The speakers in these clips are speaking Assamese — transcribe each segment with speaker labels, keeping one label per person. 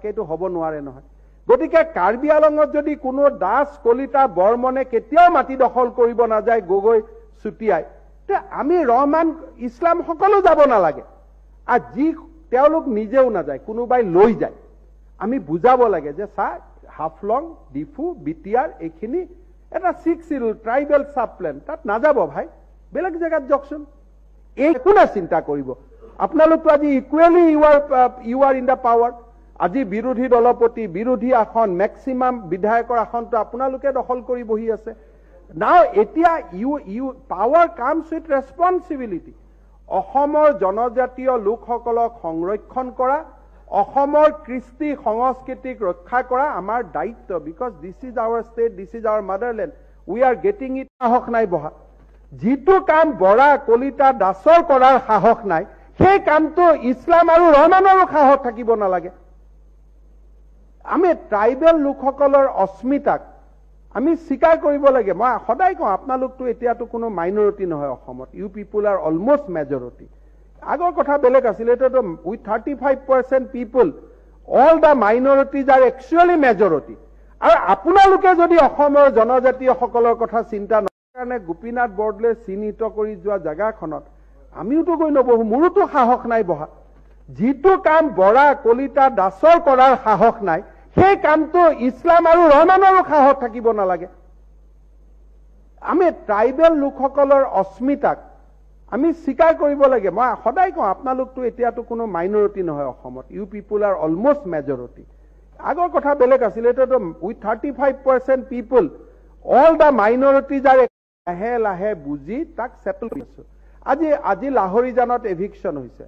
Speaker 1: এইটো হ'ব নোৱাৰে নহয়। গতিকে কাৰ্বি আলঙত যদি কোনো দাস, কলিতা, বৰ্মনে কেতিয়াও মাটি দখল কৰিব নাযায়, গগৈ, চুতীয়াই, তে আমি ৰহমান, ইছলাম সকলো যাব নালাগে। আৰু যি তেওঁলোক নিজেও নাযায়, কোনোবাই লৈ যায়। আমি বুজাব লাগে যে চা, হাফলং, ডিফু, বিটিআৰ এইখিনি এটা Sixth Schedule tribal sub plan, তাত নাযাব ভাই, বেলেগ জেগাত যাওকচোন। এই কোনে চিন্তা কৰিব? আপোনালোকতো আজি equally you are in the power। আজি বিৰোধী দলপতি, বিৰোধী আসন, মেক্সিমাম বিধায়কৰ আসনটো আপোনালোকে দখল কৰি বহি আছে। নাও এতিয়া you power comes with responsibility। অসমৰ জনজাতীয় লোকসকলক সংৰক্ষণ কৰা, অসমৰ কৃষ্টি সংস্কৃতিক ৰক্ষা কৰা আমাৰ দায়িত্ব, because this is our state, this is our motherland, we are getting it। সাহস নাই বহা। যিটো কাম বৰা, কলিতা, দাসৰ কৰাৰ সাহস নাই, সেই কামটো ইছলাম আৰু ৰহমানৰো সাহস থাকিব নালাগে। আমি ট্ৰাইবেল লোকসকলৰ অস্মিতাক আমি স্বীকাৰ কৰিব লাগে। মই সদায় কওঁ, আপোনালোকতো এতিয়াতো কোনো মাইনৰিটি নহয় অসমত, you people are almost majority। আগৰ কথা বেলেগ আছিলে, এতিয়াতো with 35% people, all the minorities are actually majority। আৰু আপোনালোকে যদি অসমৰ জনজাতীয়সকলৰ কথা চিন্তা নকৰে, কাৰণে গোপীনাথ বৰদলৈ চিহ্নিত কৰি যোৱা জেগাখনত আমিওতো গৈ নবহো, মোৰোতো সাহস নাই বহা। যিটো কাম বৰা, কলিতা, দাসৰ কৰাৰ সাহস নাই, সেই কামটো ইছলাম আৰু ৰহমানৰো সাহস থাকিব নালাগে। আমি ট্ৰাইবেল লোকসকলৰ অস্মিতাক আমি স্বীকাৰ কৰিব লাগে। মই সদায় কওঁ, আপোনালোকতো এতিয়াতো কোনো মাইনৰিটি নহয় অসমত, you people are almost majority। আগৰ কথা বেলেগ আছিলে, এতিয়াতো with 35% people, all the minorities are লাহে লাহে বুজি তাক ছেটেল কৰিছো। আজি লাহৰিজানত এভিকশ্যন হৈছে।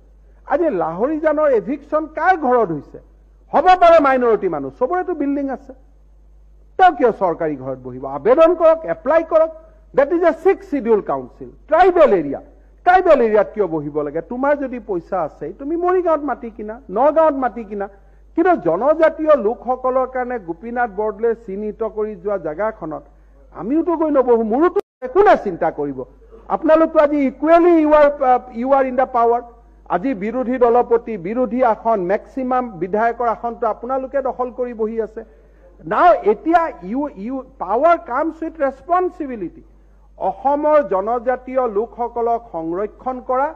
Speaker 1: আজি লাহৰিজানৰ এভিকশ্যন কাৰ ঘৰত হৈছে? হ'ব পাৰে মাইনৰিটি মানুহ, চবৰেতো বিল্ডিং আছে, তেওঁ কিয় চৰকাৰী ঘৰত বহিব? আবেদন কৰক, এপ্লাই কৰক। That is a Sixth Schedule council tribal area। Tribal এৰিয়াত কিয় বহিব লাগে? তোমাৰ যদি পইচা আছে, তুমি মৰিগাঁৱত মাটি কিনা, নগাঁৱত মাটি কিনা। কিন্তু জনজাতীয় লোকসকলৰ কাৰণে গোপীনাথ বৰদলৈ চিহ্নিত কৰি যোৱা জেগাখনত আমিওতো গৈ নবহো, মোৰোতো কোনে চিন্তা কৰিব? আপোনালোকতো আজি equally you are in the power। আজি বিৰোধী দলপতি, বিৰোধী আসন, মেক্সিমাম বিধায়কৰ আসনটো আপোনালোকে দখল কৰি বহি আছে। নাও এতিয়া you power comes with responsibility। অসমৰ জনজাতীয় লোকসকলক সংৰক্ষণ কৰা,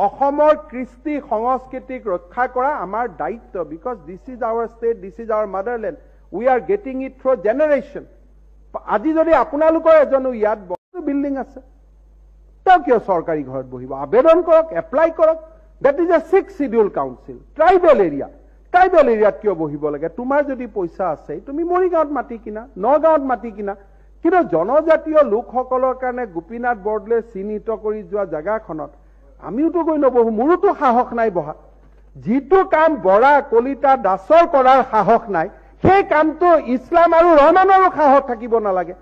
Speaker 1: অসমৰ কৃষ্টি সংস্কৃতিক ৰক্ষা কৰা আমাৰ দায়িত্ব, because this is our state, this is our motherland, we are getting it through generation। আজি যদি আপোনালোকৰ এজনো ইয়াত বিল্ডিং আছে, তেওঁ কিয় চৰকাৰী ঘৰত বহিব? আবেদন কৰক, এপ্লাই কৰক। That is a Sixth Schedule council tribal area। Tribal এৰিয়াত কিয় বহিব লাগে? তোমাৰ যদি পইচা আছে, তুমি মৰিগাঁৱত মাটি কিনা, নগাঁৱত মাটি কিনা। কিন্তু জনজাতীয় লোকসকলৰ কাৰণে গোপীনাথ বৰদলৈ চিহ্নিত কৰি যোৱা জেগাখনত আমিওতো গৈ নবহো, মোৰোতো সাহস নাই বহা। যিটো কাম বৰা, কলিতা, দাসৰ কৰাৰ সাহস নাই, সেই কামটো ইছলাম আৰু ৰহমানৰো সাহস থাকিব নালাগে।